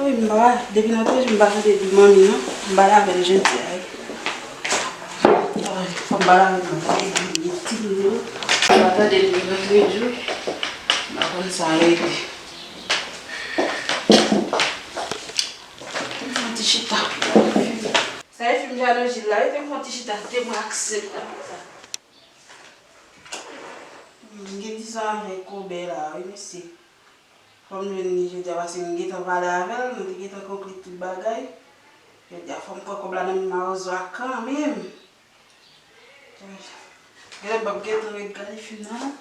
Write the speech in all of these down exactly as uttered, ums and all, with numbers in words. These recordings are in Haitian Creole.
M pa, depi nan toujou m pa tande di manmi non. M pa lave l jodi a. Ay, fò m pa lave l non. Li ti dlo. M pa tande l nan toujou. M pa konn sa rete. M fè yon ti chita. Sa e fim Jeannot Gilles la, wi, te m fè yon ti chita, te m akse la. M gen dizon avèk Kobè la, wi, mesye. Fò m jwenn li jodi a, paske m gentan pale avè l, nou te gentan konkli tout bagay. Jodi a, fò m pran kòb la nan men mawozo a kanmenm. Genlè m p ap gentan ret gade fim nan, non.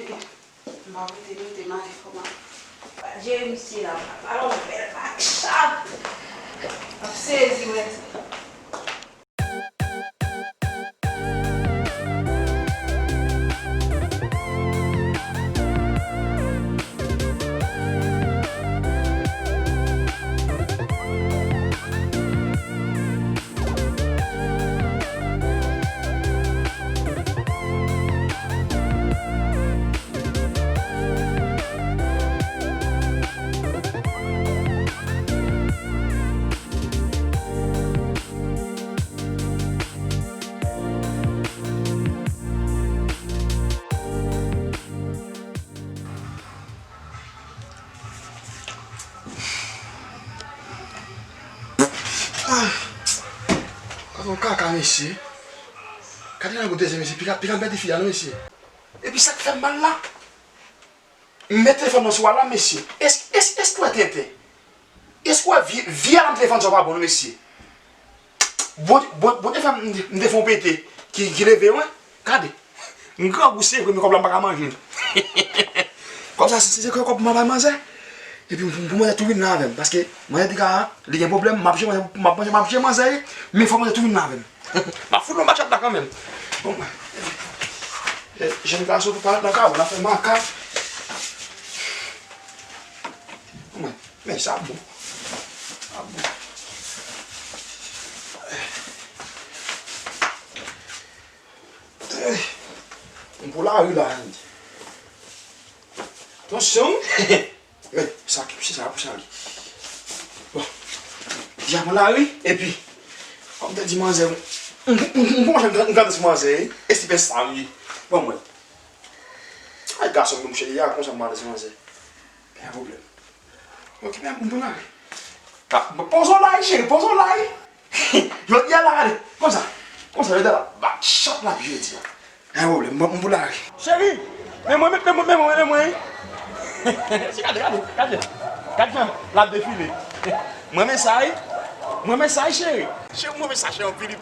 Eh, eh. M ap rete note m ale fò m al jere misye la. Alò, bèl backshot. M ap sezi wè sa. Ah, gade yon kaka, mesye. Gade nan gwo dezè, mesye. Pika, pika m pèdi fi a, non, mesye. Epi sa k fè m mal la, m met telefòn nan sou alam, mesye. Èske, èske, èske w wè tenten? Èske w wè vye, vye alam telefòn sa yo pa bon, non, mesye? Bon, bon, Bondye fè m, m te fè yon pete ki, ki leve, wi. Gade. M grangou, se vre, men kòb la m pa ka manje l. Kòb sa, se, se, se kòb mwen bay manzè. Epi pou, pou manzè tou vin nan avè m. Paske manzè di ka, li gen pwoblèm, m ap jere manzè, m ap manje, m ap jere manzè, wi. Men fò manzè tou vin nan avè m. M ap fout nan backshot la kanmenm. Bon, mwen. Eh, jèn gason pou parèt nan kay, w ap fè makak. Mwen. Men sa bon. Sa bon. Eh, m pou lari la. Tansyon. Men, sa ki, se sa pou sa li. Bon. Di a pou lari, epi, kòm te di manzè, m, m, m, m, m, m, gade sou manzè, e si pè sa m ye. Bon, mwen. Ay, gason, mwen, cheri, a, konsa m pale sou manzè. Pa gen pwoblèm. Ok, men moun pou lari. Ka, poze w lari, cheri, poze w lari. Jodi a la, gade. Konsa. Konsa, jodi a la. Backshot la, jodi a. Pa gen pwoblèm, moun pou lari. Cheri, men mwen, men mwen, men mwen, men mwen. Cheri, gade, gade, gade. Gade jan l ap defile. Mwen men sa, wi. Mwen men sa, wi, cheri. Cheri, mwen men sa, cheri, anpil, wi.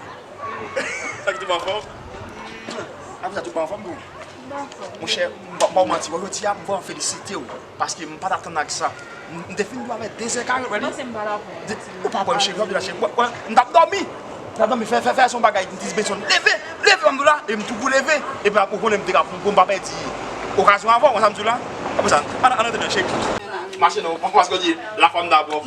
Sa ki te pa anfòm? Apre sa, tout pa anfòm, tou. Monchè, m pa, m pa w manti, wè, jodi a, m vrèman felisite w, paske m pa t atann ak sa. M, m te fin dwe avè dezè karant, wè li. Panse m pa la pou w. Ou pa wè m, cheri, wè, wè, m t ap dòmi. M t ap dòmi, fè, fè, fè, se yon bagay, m di Benson, leve, leve, m di w la, e m tou kou leve. Epi, ou konnen m te ka, pou, pou m pa pèdi okazyon avè w, wè sa m di w la. Apre sa, ann, ann antre nan, cheri. Mache non, paske w di, la femme d'abord.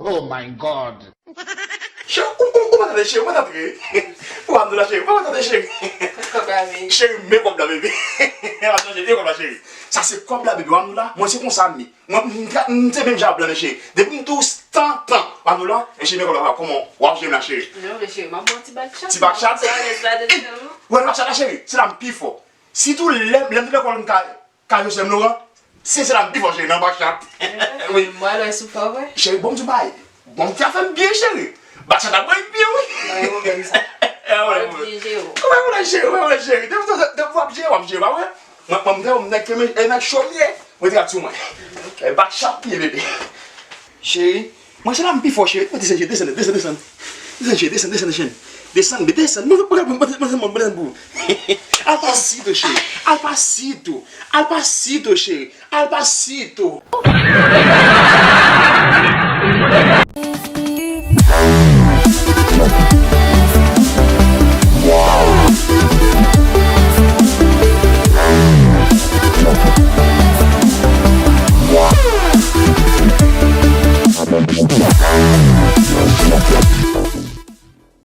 Oh my God! Cheri, ou, ou, ou pa tande cheri, ou pa tande. Ou pa tande cheri, ou pa tande cheri. Kòb la, baby. Cheri, men kòb la, baby. Cheri, men kòb la, cheri. Sa se kòb la, baby. Ou pa tande la? Mwen se konsa m ye. Mwen, m, m, m se menm jan blan, cheri. Depi m di w tan, tan. Ou pa tande la? E cheri, men kòb la, kòman? W ap jere m la, cheri. Non, men cheri, m ap ba w ti backshot. Ti backshot? Ou alèz ladan l tèlman. Ou wè backshot la, cheri? Se la m pi fò. Sitou lè, lè m te lekòl, m ka Ka Joseph Laurent, se, se la m pi fò, cheri, nan backshot. Wi. Mwen lè sou fò, vre. Cheri, bon, m di w bagay. Bon, m te fè m byen, cheri. Backshot ap bay byen, wi. Mwen, mwen, sa. Ah, wè, wè. Wè, wè, cheri, wè, wè, cheri. Depi, depi, depi w ap jere, w ap jere, pa vre? Mwen, mwen, m te, m nèg ke men, e nèg chomye. Mwen te ap sou mwen. E backshot, byen, bebe. Cheri, Mwen se la m pi fò, cheri. Mwen desann, cheri, desann, desann, desann. Desann, cheri, desann, desann, desann. Desann, men desann. Mwen, mwen, mwen, mwen, mwen, mwen, mwen, mwen. Al pa sito, cheri. Al pa sito. Al pa sito, cheri. Al pa sito.